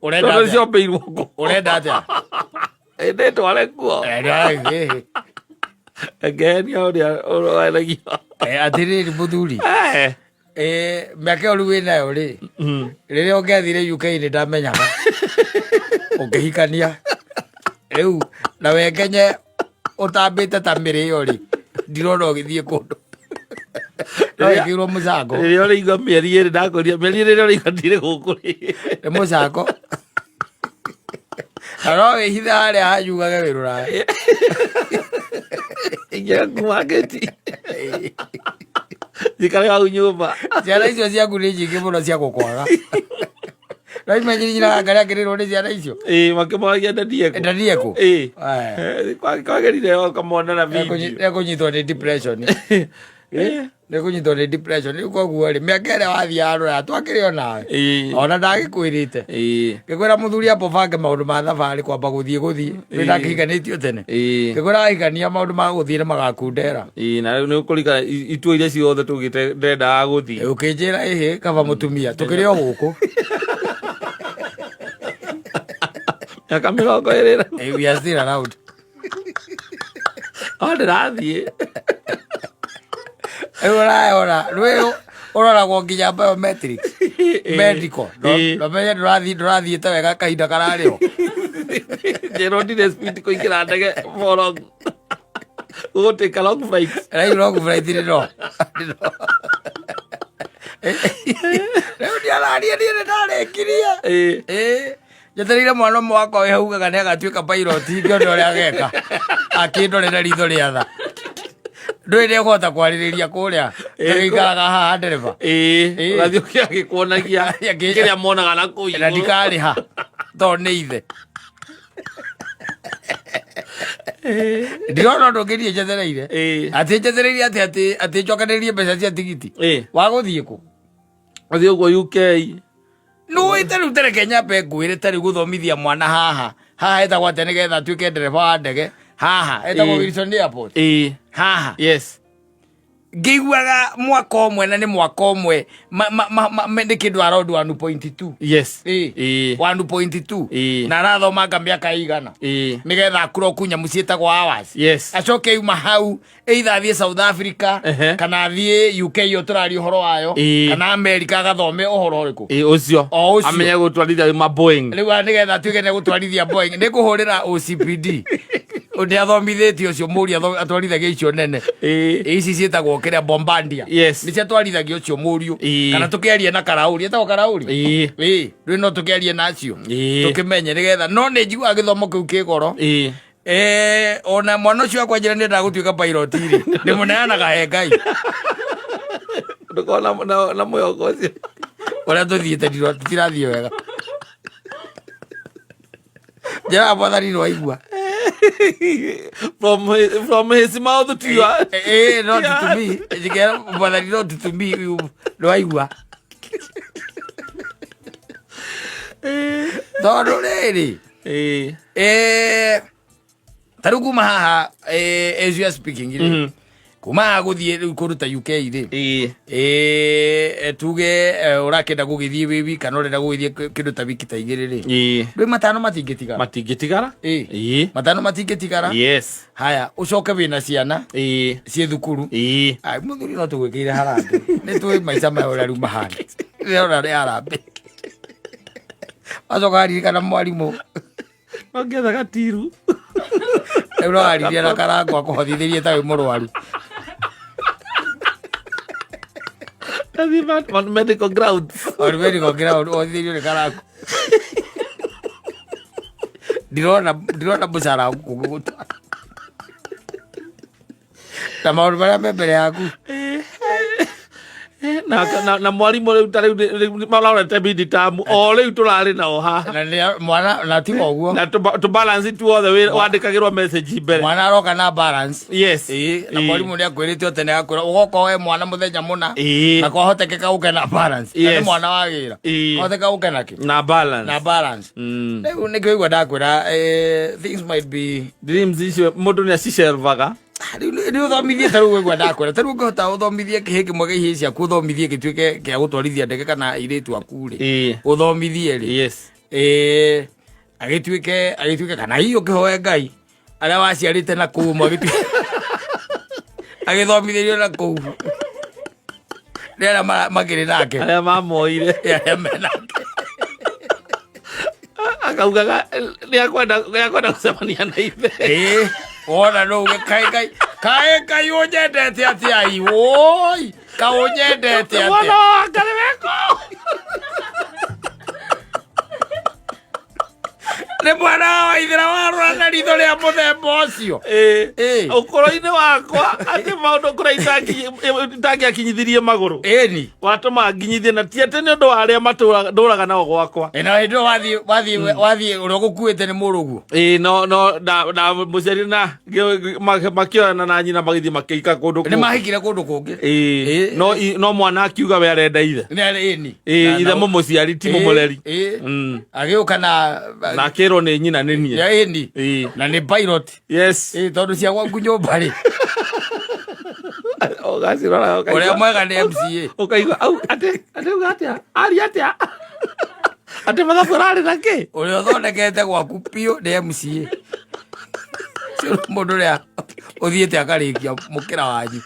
Speaker 3: Ũrenda
Speaker 2: Tondũ
Speaker 3: atĩa?
Speaker 2: ciombĩirwo kũ.
Speaker 3: Ũrenda atĩa?
Speaker 2: Ĩ, ndĩtware kuo.
Speaker 3: Eh,
Speaker 2: Ngenia ũrĩa ũragio.
Speaker 3: Atĩrĩrĩ mũthuri.
Speaker 2: Eh.
Speaker 3: Mĩaka ĩyo rĩu wĩnayo rĩ, rĩrĩa ũngĩathire UK nĩ ndamenyaga ũkĩhikania rĩu na wengenye ũtambĩte ta mĩrĩo rĩ, ndirona ũgĩthiĩ kũndũ no ĩkĩirwo mũcango.
Speaker 2: Rĩrĩa ũrĩigua mĩeri 2 ndakũria mĩeri 2 rĩrĩa ũrĩigua ndirĩ gũkũ rĩ.
Speaker 3: Nĩ mũcango na no wĩhithe harĩa hanyugage wĩ rũraya.
Speaker 2: Ingĩaga kuma ngĩti njikare hau nyũmba.
Speaker 3: Ciana icio ciaku nĩ nyingĩ mũno cia gũkwaga no imenyeri nyina wa Ngai akĩrĩrwo nĩ ciana icio.
Speaker 2: Ĩĩ, makĩmoragia ndadieko.
Speaker 3: Ndadieko.
Speaker 2: Ĩĩ.
Speaker 3: Aya.
Speaker 2: Kwagĩrire ũkamona na video.
Speaker 3: Ekũnyitwo nĩ depression. Nĩ kũnyitwo nĩ depression. Rĩu koguo rĩ, mĩaka ĩrĩa wathiaga rũraya twakĩrĩ o nawe.
Speaker 2: Ĩĩ.
Speaker 3: Ona ndagĩkwĩrĩte.
Speaker 2: Ĩĩ.
Speaker 3: Ngĩkwĩra mũthuri ambo bange maũndũ ma thabarĩ kwamba gũthiĩ gũthiĩ. Nĩ ndakĩhikanĩtio tene.
Speaker 2: Ĩĩ.
Speaker 3: Ngĩkwĩra wahikania maũndũ ma gũthiĩ nĩ magakundera.
Speaker 2: Ĩĩ, na rĩu nĩ ũkũrika itua iria ciothe tugĩte ndendaga gũthiĩ.
Speaker 3: Ũkĩnjĩra ĩhĩ kaba mũtumia tũkĩrĩ o gũkũ.
Speaker 2: Mĩaka 20.
Speaker 3: Eh, we are still around.
Speaker 2: O ndĩrathiĩ.
Speaker 3: Rĩu ũrayona rwĩ ũroragwo nginya biometrics medical.
Speaker 2: Ĩĩ.
Speaker 3: Ndũmenye ndũrathiĩte wega kahinda kararĩ ho.
Speaker 2: Njĩrwo ndirĩ speed kũingĩra ndege for long. Gũgũtuĩka long flight.
Speaker 3: Rĩu long flight nĩ no. Rĩu ndiararia niĩ nĩ ndarĩkirie.
Speaker 2: Ĩĩ.
Speaker 3: Ĩĩ. Njetereire mwana ũmwe wakwa wĩ hau ugaga nĩ agatuĩka pilot ngĩone ũrĩa ageka. Akĩndorera ritho rĩa tha. Ndũĩ nĩ ekũhota kwarĩrĩria kũrĩa. Tũgĩikaraga haha ndereba.
Speaker 2: Ĩĩ.
Speaker 3: Ĩĩ.
Speaker 2: Ũgathiĩ agĩkuonagia kĩrĩa monaga na kũu
Speaker 3: Na
Speaker 2: igũrũ.
Speaker 3: ndikarĩha tondũ nĩ ithe. Ndirona ũndũ ũngĩ niĩ njetereire.
Speaker 2: Ĩĩ.
Speaker 3: Atĩ njetereire atĩ njokanĩrĩrie mbeca cia tigiti.
Speaker 2: Ĩĩ.
Speaker 3: Wa gũthiĩ kũ?
Speaker 2: Ũthiĩ ũguo UK.
Speaker 3: Nĩũĩ ta rĩu tareke nyambe ngwĩre ta rĩu gũthomithia mwana haha. Haha etagwo atĩa nĩgetha atuĩke ndereba wa ndege? Haha etagwo
Speaker 2: Ĩĩ.
Speaker 3: Wilson Airport.
Speaker 2: Ĩĩ.
Speaker 3: Haha.
Speaker 2: Yes.
Speaker 3: Ngĩiguaga mwaka ũmwe na nĩ mwaka ũmwe nĩ kĩndũ around 1.2.
Speaker 2: Yes.
Speaker 3: Ĩĩ.
Speaker 2: Ĩĩ.
Speaker 3: 1.2.
Speaker 2: Ĩĩ.
Speaker 3: Na arathomanga mĩaka ĩigana.
Speaker 2: Ĩĩ.
Speaker 3: Nĩgetha akũrwo nyamũ ciĩtagwo hours.
Speaker 2: Yes.
Speaker 3: Acoke yuma hau either athiĩ South Africa
Speaker 2: Ehe.
Speaker 3: kana athiĩ UK ĩyo tũraria ũhoro wayo
Speaker 2: Ĩĩ.
Speaker 3: kana America agathome ũhoro ũrĩkũ.
Speaker 2: Ĩĩ, ũcio.
Speaker 3: O ũcio.
Speaker 2: Amenye gũtwarithia ma Boeing.
Speaker 3: Rĩu nĩgetha atuĩke nĩ gũtwarithia Boeing nĩ kũhũrĩra OCPD. Nĩ athomithĩtio ũcio mũriũ atwarithagia icio nene.
Speaker 2: Ĩĩ.
Speaker 3: Ici ciĩtagwo kĩrĩa Bombardier.
Speaker 2: Yes.
Speaker 3: Nĩ ciatwarithagia ũcio mũriũ.
Speaker 2: Ĩĩ.
Speaker 3: Kana tũkĩarie na Karaũri. Etagwo Karaũri?
Speaker 2: Ĩĩ.
Speaker 3: Ĩĩ. Rĩu no tũkĩarie na acio.
Speaker 2: Ĩĩ.
Speaker 3: Tũkĩmenye nĩgetha no nĩ njiguaga gĩthomo kĩu kĩ goro.
Speaker 2: Ĩĩ.
Speaker 3: Ona mwana ũcio wakwa njĩra nĩendaga gũtuĩka pilot rĩ, ndĩmũneanaga he Ngai.
Speaker 2: Ndũkorwo na mwĩhoko ũcio.
Speaker 3: Ũrĩa tũthiĩte tũtirathiĩ wega. Njĩraga mwathani nĩwaigua.
Speaker 2: From his mouth to your
Speaker 3: Not to me. Njĩkĩra mwathani not to me, nĩwaigua. Tondũ rĩrĩ,
Speaker 2: Ĩĩ.
Speaker 3: Ta rĩu kuma haha, as you are speaking rĩ, kuma haha gũthiĩ rĩu kũndũ ta UK rĩ,
Speaker 2: Ĩĩ.
Speaker 3: Tuge ũrakĩenda gũgĩthiĩ wĩ wiki kana ũrenda gũgĩthiĩ kĩndũ ta wiki ta 2 rĩ,
Speaker 2: Ĩĩ.
Speaker 3: rĩu matano matingĩtigara.
Speaker 2: Matingĩtigara?
Speaker 3: Ĩĩ.
Speaker 2: Ĩĩ.
Speaker 3: Matano matingĩtigara.
Speaker 2: Yes.
Speaker 3: Haya, ũcoke wĩna ciana
Speaker 2: Ĩĩ.
Speaker 3: ciĩ thukuru.
Speaker 2: Ĩĩ.
Speaker 3: Ai, mũthuri no tũgwĩkĩire harambĩ. Nĩ tũĩ maica maya ũrĩa rĩu mahana. Ndĩrona nĩ harambĩ. Wacoka waririkana mwarimũ.
Speaker 2: Ongetha gatiru.
Speaker 3: Rĩu no waririe na karango akũhothithĩrie ta wĩ mũrwaru.
Speaker 2: Athiĩ on medical grounds.
Speaker 3: On medical ground ũhothithĩrio nĩ karango. Ndirona mũcara waku ũngĩgũtwara. Na maũndũ marĩa me mbere yaku.
Speaker 2: Na mwarimũ rĩu ta rĩu marorete midterm o rĩu tũrarĩ nao haha.
Speaker 3: Na nĩ mwana na tiga ũguo.
Speaker 2: Na tũbalance tuothe wandĩkagĩrwo message mbere.
Speaker 3: Mwana aroka na balance.
Speaker 2: Yes.
Speaker 3: Ĩĩ, na
Speaker 2: Ĩĩ.
Speaker 3: mwarimũ nĩ akwĩrĩte o tene akwĩra ũgoka we mwana mũthenya mũna.
Speaker 2: Ĩĩ.
Speaker 3: Na kwahotekeka ũke na balance. Na nĩ
Speaker 2: Yes.
Speaker 3: mwana wa wĩra.
Speaker 2: Ĩĩ.
Speaker 3: Kwahotekeka ũke na kĩ?
Speaker 2: Na balance.
Speaker 3: Na balance. Rĩu nĩkĩo igua ndakwĩra things might be
Speaker 2: Dreams icio mũndũ nĩ acicervaga.
Speaker 3: Rĩu nĩ ũthomithie ta rĩu ũguo ndakwĩra ta rĩu ũngĩhota ũthomithie kĩhĩ kĩmwe gĩa ihĩĩ ciaku ũthomithie gĩtuĩke kĩa gũtwarithia ndege kana airĩtu aku rĩ,
Speaker 2: Ĩĩ.
Speaker 3: ũthomithie rĩ,
Speaker 2: Yes.
Speaker 3: ĩĩ, agĩtuĩke kana hihi ũkĩhoe Ngai arĩa waciarĩte na kũu ũmwe agĩtuĩke agĩthomithĩrio na kũu nĩ arĩa makĩrĩ nake.
Speaker 2: Arĩa mamoire.
Speaker 3: Nĩ arĩa me nake.
Speaker 2: Akaugaga nĩ akwenda gũcemania na ithe.
Speaker 3: Ĩĩ, wona no uge kaĩ Ngai, kaĩ Ngai ũnyendete atĩa i woi, kaĩ ũnyendete
Speaker 2: Mwana
Speaker 3: atĩa.
Speaker 2: wakwa nĩ weko.
Speaker 3: Nĩ mwana wa ithira warora na ritho rĩa mũthemba ũcio.
Speaker 2: Ĩĩ.
Speaker 3: Ĩĩ.
Speaker 2: Ũkũrũ-inĩ wakwa atĩ maũndũ kũrĩa itangĩakinyithirie magũrũ.
Speaker 3: Ĩni.
Speaker 2: Watũma nginyithie na ti atĩ nĩ ũndũ wa arĩa ndũraga nao gwakwa.
Speaker 3: Ĩ, na hĩndĩ ĩyo wathiĩ ũrĩa ũgũkuĩte nĩ mũrũguo.
Speaker 2: Ĩĩ, no na mũciari na makĩoyana na nyina magĩthiĩ makĩika kũndũ
Speaker 3: Nĩ
Speaker 2: kũngĩ.
Speaker 3: mahikire kũndũ kũngĩ.
Speaker 2: Ĩĩ.
Speaker 3: Ĩĩ.
Speaker 2: No mwana akiuga we arenda ithe.
Speaker 3: Nĩ arĩ ĩni.
Speaker 2: Ĩĩ, ithe mũmũciari ti mũmũreri.
Speaker 3: Ĩĩ. Agĩũka na
Speaker 2: Na akĩrwo nĩ nyina nĩ niĩ.
Speaker 3: Ya ĩni.
Speaker 2: Ĩĩ.
Speaker 3: Na nĩ pilot.
Speaker 2: Yes.
Speaker 3: Ĩĩ, tondũ cia gwaku nyũmba rĩ.
Speaker 2: Ũgacirora ũkaigua.
Speaker 3: Ũrĩa mwega nĩ MCA.
Speaker 2: Ũkaigua au atĩ uga atĩa aria atĩa atĩ mathabu ararĩ na kĩ.
Speaker 3: Ũrĩa ũthondekete gwaku biũ nĩ MCA. Ũcio nĩ mũndũ ũrĩa ũthiĩte akarĩkia mũkĩra wanyu.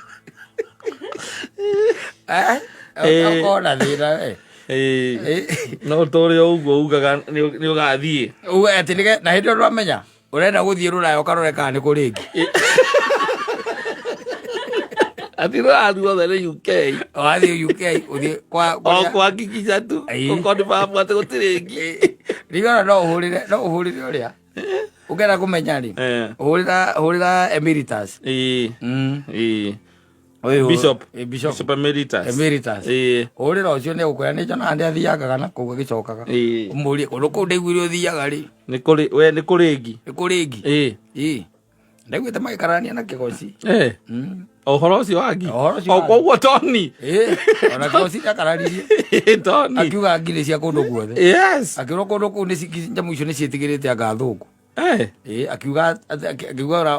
Speaker 3: Eh?
Speaker 2: Ĩĩ.
Speaker 3: Ũkorwo na thĩna we.
Speaker 2: Ĩĩ.
Speaker 3: Ĩĩ.
Speaker 2: No tũrĩ o ũguo ugaga nĩ ũgathiĩ.
Speaker 3: Uge atĩ na hĩndĩ ĩyo ndwamenya ũrenda gũthiĩ rũraya ũkarore kana nĩ kũrĩ ĩngĩ.
Speaker 2: Atĩ rũrathiĩ othe nĩ UK.
Speaker 3: Wathiĩ UK ũthiĩ kwa
Speaker 2: O
Speaker 3: kũrĩa-
Speaker 2: kuhakikisha tu
Speaker 3: Ĩĩ.
Speaker 2: ũkorwo nĩ mamu atĩ gũtirĩ ĩngĩ.
Speaker 3: Rigana no ũhũrĩre ũrĩa ũngĩenda kũmenya rĩ, hũrĩra emeritus.
Speaker 2: Ĩĩ. Ĩĩ.
Speaker 3: Ũyũ-
Speaker 2: Bishop.
Speaker 3: Ĩ, Bishop.
Speaker 2: Bishop Emeritus.
Speaker 3: Emeritus.
Speaker 2: Ĩĩ.
Speaker 3: Hũrĩra ũcio nĩ egũkwĩra nĩ njonaga nĩ athiangaga na kũu agĩcokaga.
Speaker 2: Ĩĩ.
Speaker 3: Ũmũrie kũndũ kũu ndaiguire ũthiaga rĩ.
Speaker 2: Nĩ kũrĩ we nĩ kũrĩ ĩngĩ.
Speaker 3: Nĩ kũrĩ ĩngĩ.
Speaker 2: Ĩĩ.
Speaker 3: Ĩĩ, ndaiguĩte magĩkararania na kĩgoci.
Speaker 2: Eh. Ũhoro ũcio wa ngi.
Speaker 3: Ũhoro ũcio
Speaker 2: O
Speaker 3: wa ngi.
Speaker 2: koguo Tony.
Speaker 3: Ĩĩ, ona kĩgoci nĩakararirie.
Speaker 2: Tony.
Speaker 3: Akiuga ngi nĩ cia kũndũ guothe.
Speaker 2: Yes.
Speaker 3: Akĩrwo kũndũ kũu nĩ nyamũ icio nĩ ciĩtigĩrĩte anga athũngũ.
Speaker 2: Eh.
Speaker 3: Ĩĩ, akiuga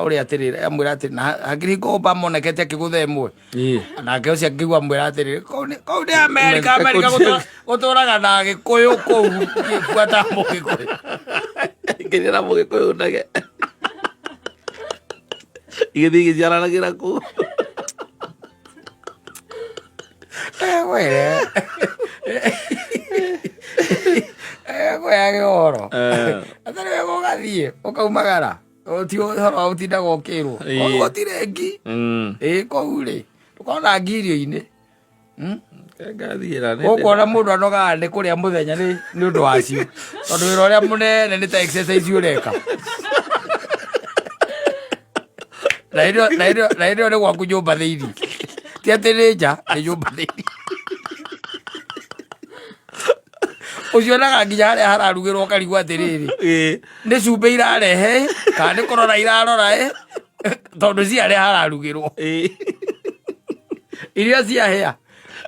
Speaker 3: ũrĩa atĩrĩrĩ, amwĩra atĩrĩ na hakiri Obama onekete akĩgũtha ĩmwe.
Speaker 2: Ĩĩ.
Speaker 3: Nake ũcio akĩigua amwĩra atĩrĩrĩ, kũu nĩ Amerika, Amerika gũtũraga na Agĩkũyũ kũu buata mũgĩkũyũ.
Speaker 2: Nginya na mũgĩkũyũ ndege. Igĩthiĩ igĩciaranagĩra kũu.
Speaker 3: Were. Kwĩyage ũhoro. Atarĩ wega ũgathiĩ ũkaumagara. Ti ũhoro wa gũtindaga ũkĩrwo.
Speaker 2: Ĩĩ.
Speaker 3: Gũtirĩ ngi. Ĩĩ, kũu rĩ ndũkona ngi irio-inĩ.
Speaker 2: Ngathiĩra nĩ-
Speaker 3: Ũkuona mũndũ anogaga nĩ kũrĩa mũthenya nĩ ũndũ wacio. Tondũ wĩra ũrĩa mũnene nĩ ta exercise ũreka. Na hĩndĩ ĩyo nĩ gwaku nyũmba thĩinĩ. Ti atĩ nĩ nja, nĩ nyũmba thĩinĩ. Ũcionaga nginya harĩa hararugĩrwo ũkarigwo atĩrĩrĩ.
Speaker 2: Ĩĩ.
Speaker 3: Nĩ cumbĩ irarehe kana nĩ kũrora irarora ĩ, tondũ ci harĩa hararugĩrwo.
Speaker 2: Ĩĩ.
Speaker 3: Irio ciahĩa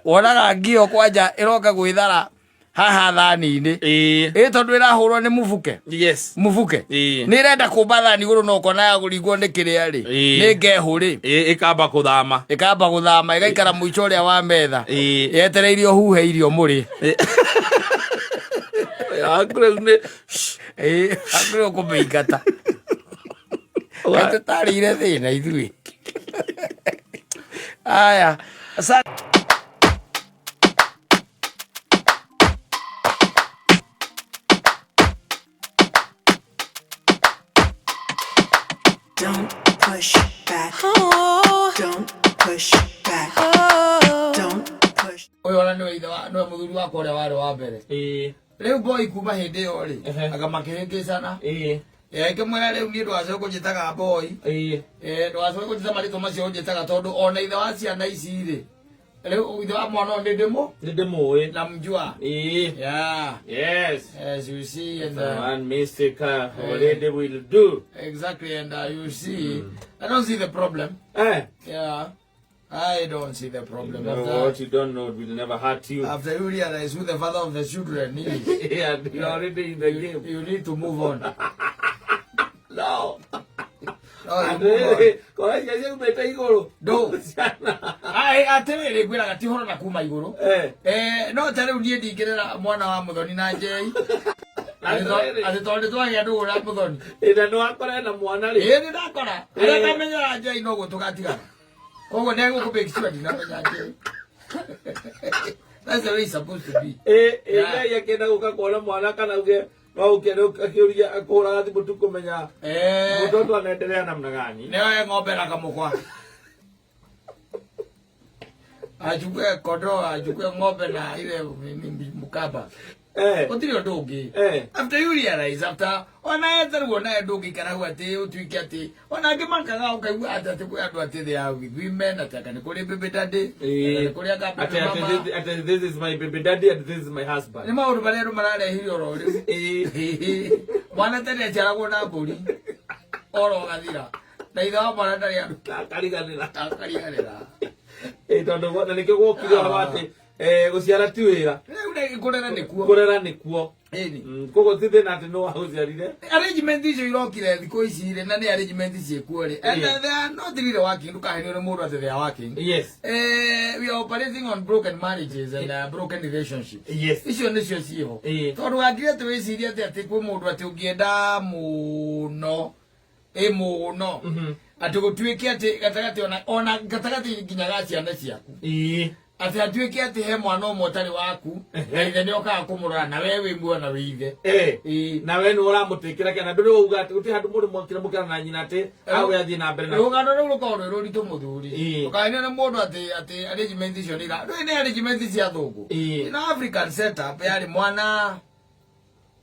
Speaker 3: wonaga ngio kwanja ĩroka gwĩthara haha thani-inĩ.
Speaker 2: Ĩĩ.
Speaker 3: Ĩ, tondũ ĩrahũrwo nĩ mũbuke.
Speaker 2: Yes.
Speaker 3: Mũbuke.
Speaker 2: Ĩĩ.
Speaker 3: Nĩ ĩrenda kũmba thani igũrũ no ũkona ya kũringwo nĩ kĩrĩa rĩ.
Speaker 2: Ĩĩ.
Speaker 3: Nĩ ngehũ rĩ.
Speaker 2: Ĩĩ, ĩkamba kũthama.
Speaker 3: Ĩkamba gũthama ĩgaikara mũico ũrĩa wa metha.
Speaker 2: Ĩĩ.
Speaker 3: Yetereire ũhuhe irio mũrĩ.
Speaker 2: Wĩra waku rĩu nĩ
Speaker 3: Ĩĩ, hakuhĩ ũkũmĩingata. Kaĩ tũtarĩire thĩna ithuĩ. Aya. Asante.
Speaker 5: Don't push back.
Speaker 6: Oh,
Speaker 5: Don't push back.
Speaker 6: oh.
Speaker 5: Don't push.
Speaker 3: Ũyũ ona nĩwe ithe wa nĩwe mũthuri wakwa ũrĩa warĩ wa mbere.
Speaker 2: Ĩĩ.
Speaker 3: Rĩu boy kuma hĩndĩ ĩyo rĩ,
Speaker 2: Ehe.
Speaker 3: anga makĩhĩngĩcana.
Speaker 2: Ĩĩ.
Speaker 3: Ngĩmwĩra rĩu niĩ ndũgacoke kũnjĩtaga boy.
Speaker 2: Ĩĩ.
Speaker 3: Ndũgacoke kũnjĩta marĩtwa macio ũnjĩtaga tondũ ona ithe wa ciana ici rĩ, Rĩu ithe wa mwana ũyũ nĩ ndĩmũ
Speaker 2: Nĩ ndĩmũĩ.
Speaker 3: namjua.
Speaker 2: Ĩĩ.
Speaker 3: Yeah.
Speaker 2: Yes.
Speaker 3: As you see and
Speaker 2: One mistake already will do.
Speaker 3: exactly, and you see, I don't see the problem.
Speaker 2: Eh.
Speaker 3: Yeah, I don't see the problem.
Speaker 2: You know
Speaker 3: After,
Speaker 2: what you don't know will never hurt you.
Speaker 3: after you realize who the father of the children is,
Speaker 2: Yeah, you're already in the game.
Speaker 3: you need to move on.
Speaker 2: No.
Speaker 3: No, you move on.
Speaker 2: Kora ciana ciaumĩte igũrũ.
Speaker 3: Ndũ.
Speaker 2: Ciana.
Speaker 3: Ai, atĩrĩrĩ, ngwĩraga ti ũhoro na kuma igũrũ.
Speaker 2: Eh.
Speaker 3: Eh, no ta rĩu niĩ ndingĩrera mwana wa mũthoni na njei
Speaker 2: Atĩrĩrĩ.
Speaker 3: atĩ tondũ nĩtwagĩa ndũgũ na mũthoni.
Speaker 2: Ĩna nĩ wakora ena mwana rĩ.
Speaker 3: Ĩĩ nĩ ndakora arĩa ngamenyera njei noguo tũgatigana, koguo nĩegũkũ make sure ndinamenya njei. That's the way it's supposed to be.
Speaker 2: Ĩ ĩ
Speaker 3: Yeah.
Speaker 2: Ngai akĩenda gũka kuona mwana kana uge no ũke akĩũria akũhũraga thimũ tu kũmenya
Speaker 3: Eh,
Speaker 2: mtoto anaendelea namna gani.
Speaker 3: nĩoe ng'ombe na kamũkwa, achukue kondoo, achukue ng'ombe na ile nini, mkaba.
Speaker 2: Eh.
Speaker 3: Gũtirĩ ũndũ ũngĩ.
Speaker 2: Eh.
Speaker 3: After you realize, after ona etherwo naye ndũngĩikara hau atĩ ũtuĩke atĩ ona angĩ makaga ũkaigua atĩ atĩ kwĩ andũ atĩ they are with women, atĩ anga nĩ kũrĩ baby daddy, anga nĩ kũrĩ anga
Speaker 2: Ate,
Speaker 3: baby
Speaker 2: ate,
Speaker 3: mama.
Speaker 2: this, ate, this is my baby daddy and this is my husband.
Speaker 3: Nĩ maũndũ marĩa andũ mararehire oro rĩu.
Speaker 2: Eh.
Speaker 3: Mwana tene aciaragwo na mbũri oro ũgathira, na ithe wa mwana ndarĩ andũ
Speaker 2: Akariganĩra.
Speaker 3: akariganĩra.
Speaker 2: Eh, tondũ na nĩkĩo gwokire ũhoro wa atĩ eh, gũciara ti wĩra.
Speaker 3: Rĩu nĩ kũrera nĩkuo.
Speaker 2: Kũrera nĩkuo.
Speaker 3: Ĩni.
Speaker 2: Koguo ti thĩna atĩ nĩ wagũciarire.
Speaker 3: Arrangement icio irokire thikũ ici rĩ, na nĩ arrangement ciĩkuo rĩ, and
Speaker 2: Yeah.
Speaker 3: they are not really working. Ndũkahenio nĩ mũndũ atĩ they are working.
Speaker 2: Yes.
Speaker 3: We are operating on broken marriages and broken relationships.
Speaker 2: Yes.
Speaker 3: Icio nĩcio ciĩho.
Speaker 2: Ĩĩ.
Speaker 3: Tondũ wangire atĩ wĩcirie atĩ atĩ kwĩ mũndũ atĩ ũngĩenda mũno ĩ mũno atĩ gũtuĩke atĩ gatagatĩ ona gatagatĩ nginya ga ciana ciaku,
Speaker 2: Ĩĩ.
Speaker 3: atĩ hatuĩke atĩ he mwana ũmwe ũtarĩ waku na ithe nĩ okaga kũmũrora na we wĩ muoyo na wĩ ithe.
Speaker 2: Eh.
Speaker 3: Ĩĩ.
Speaker 2: Na we nĩ ũramũtĩkĩra kĩana ndũrĩ wauga atĩ gũtirĩ handũ mũndũ mwakĩra mũkĩra na nyina atĩ awe athiĩ na mbere na
Speaker 3: Rũgano rũu rũkoragwo rwĩ rũritũ mũthuri.
Speaker 2: Ĩĩ.
Speaker 3: Ũkahenio nĩ mũndũ atĩ atĩ arrangement icio nĩ ira ndũĩ nĩ arrangement cia thũngũ.
Speaker 2: Ĩĩ.
Speaker 3: Na African setup yarĩ mwana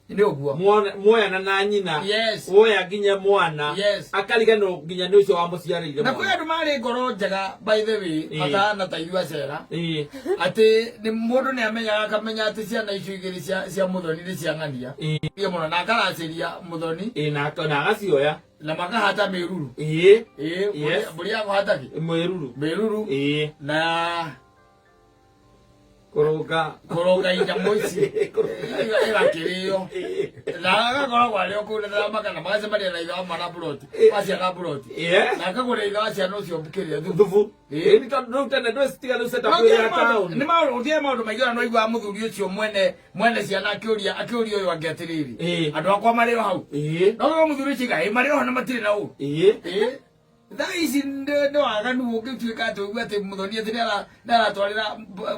Speaker 3: nĩ ũguo.
Speaker 2: Muoyana na nyina.
Speaker 3: Yes.
Speaker 2: Woya nginya mwana.
Speaker 3: Yes.
Speaker 2: Akariganĩrwo nginya nĩ ũcio wamũciarĩire
Speaker 3: Na kwĩ
Speaker 2: mwana.
Speaker 3: andũ marĩ ngoro njega, by the way,
Speaker 2: Ĩĩ.
Speaker 3: matahana ta ithuĩ acera,
Speaker 2: Ĩĩ.
Speaker 3: atĩ nĩ mũndũ nĩ amenyaga akamenya atĩ ciana icio igĩrĩ cia mũthoni nĩ cia ng'ania.
Speaker 2: Ĩĩ.
Speaker 3: Iye mũno na akaracĩria mũthoni.
Speaker 2: Ĩĩ, na agacioya.
Speaker 3: Na makahata mĩruru.
Speaker 2: Ĩĩ.
Speaker 3: Ĩĩ,
Speaker 2: Yes.
Speaker 3: mbũri ya kũhata kĩ?
Speaker 2: Mwĩruru.
Speaker 3: Mĩruru.
Speaker 2: Ĩĩ.
Speaker 3: Na
Speaker 2: Kũrũnga.
Speaker 3: Kũrũnga inyamũ ici ĩgakĩrĩo na agakoragwo arĩ o kũu na ndaramaka na magacemania na ithe wa mwana buroti wa ciana buroti,
Speaker 2: Yeah.
Speaker 3: na akagũrĩra ithe wa ciana ũcio kĩrĩa thubu.
Speaker 2: Thubu.
Speaker 3: Ĩĩ.
Speaker 2: Ĩĩ, nĩ tondũ rĩu tene ndũĩ citiga rĩu setup ĩrĩa ya taũni.
Speaker 3: Nĩ maũndũ ũthiaga maũndũ maingĩ ona no iguaga mũthuri ũcio mwene mwene ciana akĩũria akĩũria ũyũ angĩ atĩrĩrĩ,
Speaker 2: Ĩĩ.
Speaker 3: andũ akwa marĩ o hau?
Speaker 2: Ĩĩ.
Speaker 3: No gũkorwo mũthuri ũcio iga, "Ĩ, marĩ o ho na matirĩ na ũru."
Speaker 2: Ĩĩ.
Speaker 3: Ĩĩ. Thaa ici nĩ waganu ũngĩtuĩka atĩ ũigue atĩ mũthoni atĩ nĩ aratwarĩra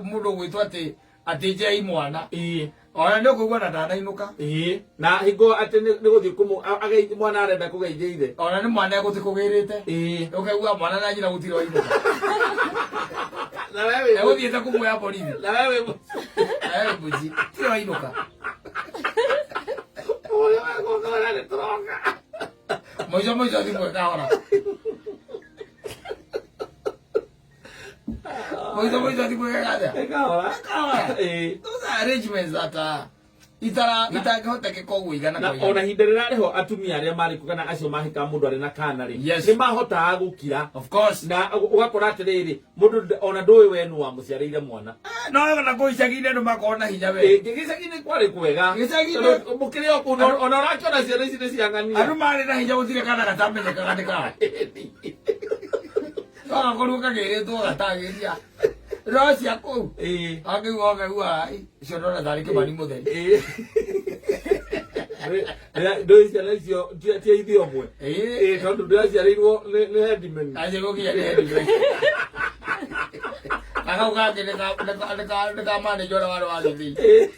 Speaker 3: mũndũ ũgwĩtwo atĩ atĩ njei mwana.
Speaker 2: Ĩĩ.
Speaker 3: Ona nĩ ũkũigua na ndanainũka.
Speaker 2: Ĩĩ. Na hingo atĩ nĩ gũthiĩ kũmũ mwana arenda kũgeithia ithe.
Speaker 3: Ona nĩ mwana egũtĩ kũgĩrĩte.
Speaker 2: Ĩĩ.
Speaker 3: Ũkaigua mwana na nyina gũtirĩ wainũka.
Speaker 2: Na we wĩ
Speaker 3: Egũthiĩte kũmuoya borithi.
Speaker 2: Na we wĩ
Speaker 3: Nawe mbuzi tirĩ wainũka.
Speaker 2: Ũrĩa wegũka ũrĩa nĩ tũroka.
Speaker 3: Mũico mũico thimũ ĩkahora, mũico mũico thimũ ĩgathĩa.
Speaker 2: Ĩkahora.
Speaker 3: Ĩkahora.
Speaker 2: Ĩĩ.
Speaker 3: Those are arrangements that itara itangĩhotekeka ũguo igana
Speaker 2: Na
Speaker 3: kwa igana.
Speaker 2: ona ihinda rĩrarĩ ho atumia arĩa marĩ kuo kana acio mahikaga mũndũ arĩ na kana rĩ,
Speaker 3: Yes.
Speaker 2: nĩ mahotaga gũkira.
Speaker 3: Of course.
Speaker 2: Na ũgakora atĩrĩrĩ, mũndũ ona ndũĩ we nũ wamũciarĩire mwana.
Speaker 3: No na kũu icagi-inĩ andũ makorwo na hinya we.
Speaker 2: Ĩ, gĩcagi-inĩ kwarĩ kwega.
Speaker 3: Gĩcagi-inĩ-
Speaker 2: Tondũ mũkĩrĩ o kũu ona ũrakĩona ciana ici nĩ cia ng'ania.
Speaker 3: Andũ marĩ na hinya gũtirĩ kana gatamenyekaga nĩ kao, no gakorirwo kagĩrĩtwo gatagĩria no cia kũu.
Speaker 2: Ĩĩ.
Speaker 3: Akĩigua ũkaigua, "Ai, icio ndona tarĩ Kĩmani mũtheri."
Speaker 2: Ĩĩ. Ndũĩ ciana icio ti a ithe ũmwe.
Speaker 3: Ĩĩ.
Speaker 2: Ĩĩ, tondũ ndĩraciarĩirwo nĩ headman.
Speaker 3: Acio gũkinya nĩ headman. Na kau kangĩ nĩ ka manager ũrĩa warĩ wa gĩthĩi.
Speaker 2: Ĩĩ.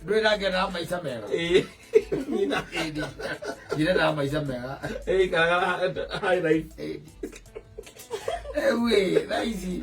Speaker 3: Ndũĩ nake na maica mega.
Speaker 2: Ĩĩ. Nyina.
Speaker 3: Ĩni. Nyina na maica mega.
Speaker 2: Ĩĩ, ikaraga high life.
Speaker 3: Rĩu ĩ thaa ici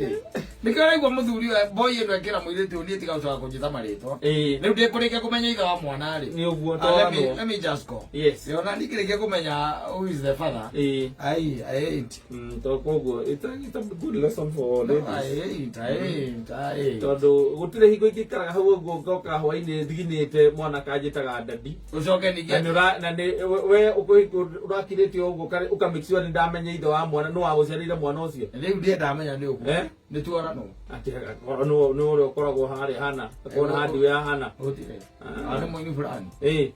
Speaker 3: rĩ. Nĩkĩo ũraigua mũthuri ũyũ boy ĩno ĩkĩra mũirĩtu ũyũ niĩ tiga gũcoka kũnjĩta marĩtwa.
Speaker 2: Ĩĩ.
Speaker 3: Rĩu ndĩkũrĩkia kũmenya ithe wa mwana rĩ.
Speaker 2: Nĩ ũguo
Speaker 3: Ah, let me-
Speaker 2: toranwo.
Speaker 3: let me just go.
Speaker 2: Yes.
Speaker 3: Ona ndikĩrĩkia kũmenya who is the father.
Speaker 2: Ĩĩ.
Speaker 3: I ain't.
Speaker 2: To koguo it's a good lesson for
Speaker 3: No,
Speaker 2: ladies.
Speaker 3: I ain't. I ain't. I ain't.
Speaker 2: Tondũ gũtirĩ hingo ingĩikaraga hau ũguo ngoka hwainĩ thiginĩte mwana kanjĩtaga dadi.
Speaker 3: Ũcoke
Speaker 2: Na
Speaker 3: ningĩ
Speaker 2: nĩ ũra na nĩ we ũrakirĩte ũguo ũka make sure nĩ ndamenya ithe wa mwana nĩ wagũciarĩire mwana ũcio.
Speaker 3: rĩu ndiendamenya nĩ ũguo.
Speaker 2: Eh?
Speaker 3: Nĩ tuoranwo.
Speaker 2: Atĩ agakorwo nĩ ũrĩa ũkoragwo harĩa hana akorwo handi ya hana.
Speaker 3: Gũtirĩ.
Speaker 2: Ah.
Speaker 3: Ah, nĩ mũini fulani.
Speaker 2: Eh.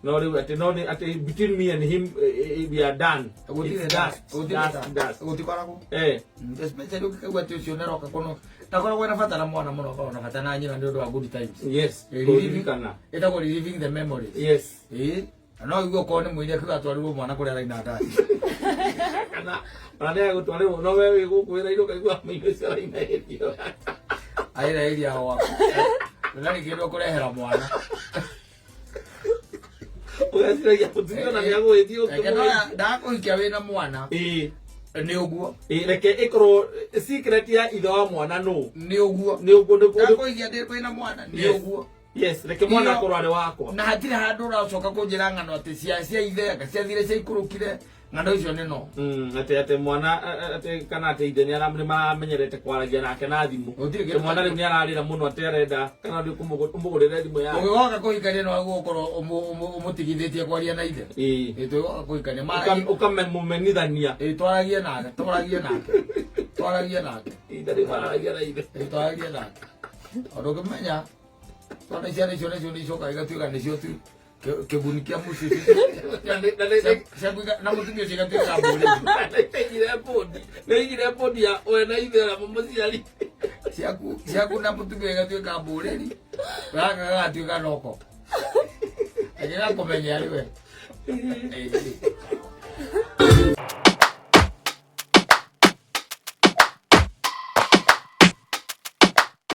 Speaker 2: No rĩu atĩ no nĩ atĩ between me and him we are done.
Speaker 3: Gũtirĩ
Speaker 2: It's dust,
Speaker 3: gũtirĩ
Speaker 2: dust, dust.
Speaker 3: gũtikoragwo.
Speaker 2: Eh.
Speaker 3: Especially ũngĩkaigua atĩ ũcio nĩaroka kũno ndakoragwo na bata na mwana mũno akoragwo na bata na nyina nĩ ũndũ wa good times.
Speaker 2: Yes.
Speaker 3: Eh,
Speaker 2: Kũririkana.
Speaker 3: Ĩtagwo reliving the memories.
Speaker 2: Yes.
Speaker 3: Ĩĩ. Na no ũigue okorwo nĩ mũini akiuga atwarirwo mwana kũrĩa araina ndaci.
Speaker 2: Kana ona nĩ agũtwarĩrwo no we wĩ gũkũ wĩra-inĩ ũkaigua mũini ũcio araina hĩndĩ ĩyo.
Speaker 3: Aira area gwaku. Ndarĩkĩrwo kũrehera mwana.
Speaker 2: Ũgeciragia mũtumia ona nĩagũgĩthiĩ
Speaker 3: Reke
Speaker 2: ũkĩmũgĩra.
Speaker 3: ndakũhikia wĩna mwana
Speaker 2: Ĩĩ.
Speaker 3: nĩ ũguo.
Speaker 2: Ĩĩ, reke ĩkorwo secret ya ithe wa mwana nũ.
Speaker 3: Nĩ ũguo.
Speaker 2: Nĩ ũguo nĩ ũguo.
Speaker 3: Ndakũhikia ndĩ wĩna mwana nĩ
Speaker 2: Yes.
Speaker 3: ũguo.
Speaker 2: Yes, reke mwana
Speaker 3: Iyo-
Speaker 2: akorwo arĩ wakwa.
Speaker 3: Na hatirĩ handũ ũracoka kũnjĩra ng'ano atĩ cia ithe anga ciathire ciaikũrũkire ng'ano icio nĩ no.
Speaker 2: Atĩ mwana atĩ kana atĩ ithe nĩ maramenyerete kwaragia nake na thimũ.
Speaker 3: Gũtirĩ
Speaker 2: Atĩ mwana rĩu nĩ ararĩra mũno atĩ arenda kana nĩ ũmũgũrĩre thimũ yake.
Speaker 3: Ũgĩgoka kũhikania no gũkorwo ũmũtigithĩtie kwaria na ithe.
Speaker 2: Ĩĩ.
Speaker 3: Ĩ twĩgoka kũhikania.
Speaker 2: Ũkamũmenithania.
Speaker 3: Ĩ twaragie nake, twaragie nake. Twaragie nake.
Speaker 2: Ithe rĩu mararagia na ithe.
Speaker 3: Ĩ twaragie nake. Tondũ ũngĩmenya twana ciana icio nacio nĩ icokaga igatuĩka nĩcio tu kĩguni kĩa mũciĩ na mũtumia ũcio igatuĩka mbũri.
Speaker 2: Nĩigire bũndi. Nĩigire bũndi ya we na ithe na mũciari.
Speaker 3: Ciaku na mũtumia igatuĩka mbũrĩri gaka gagatuĩka noko. Agĩgakũmenya arĩ we. Ĩ.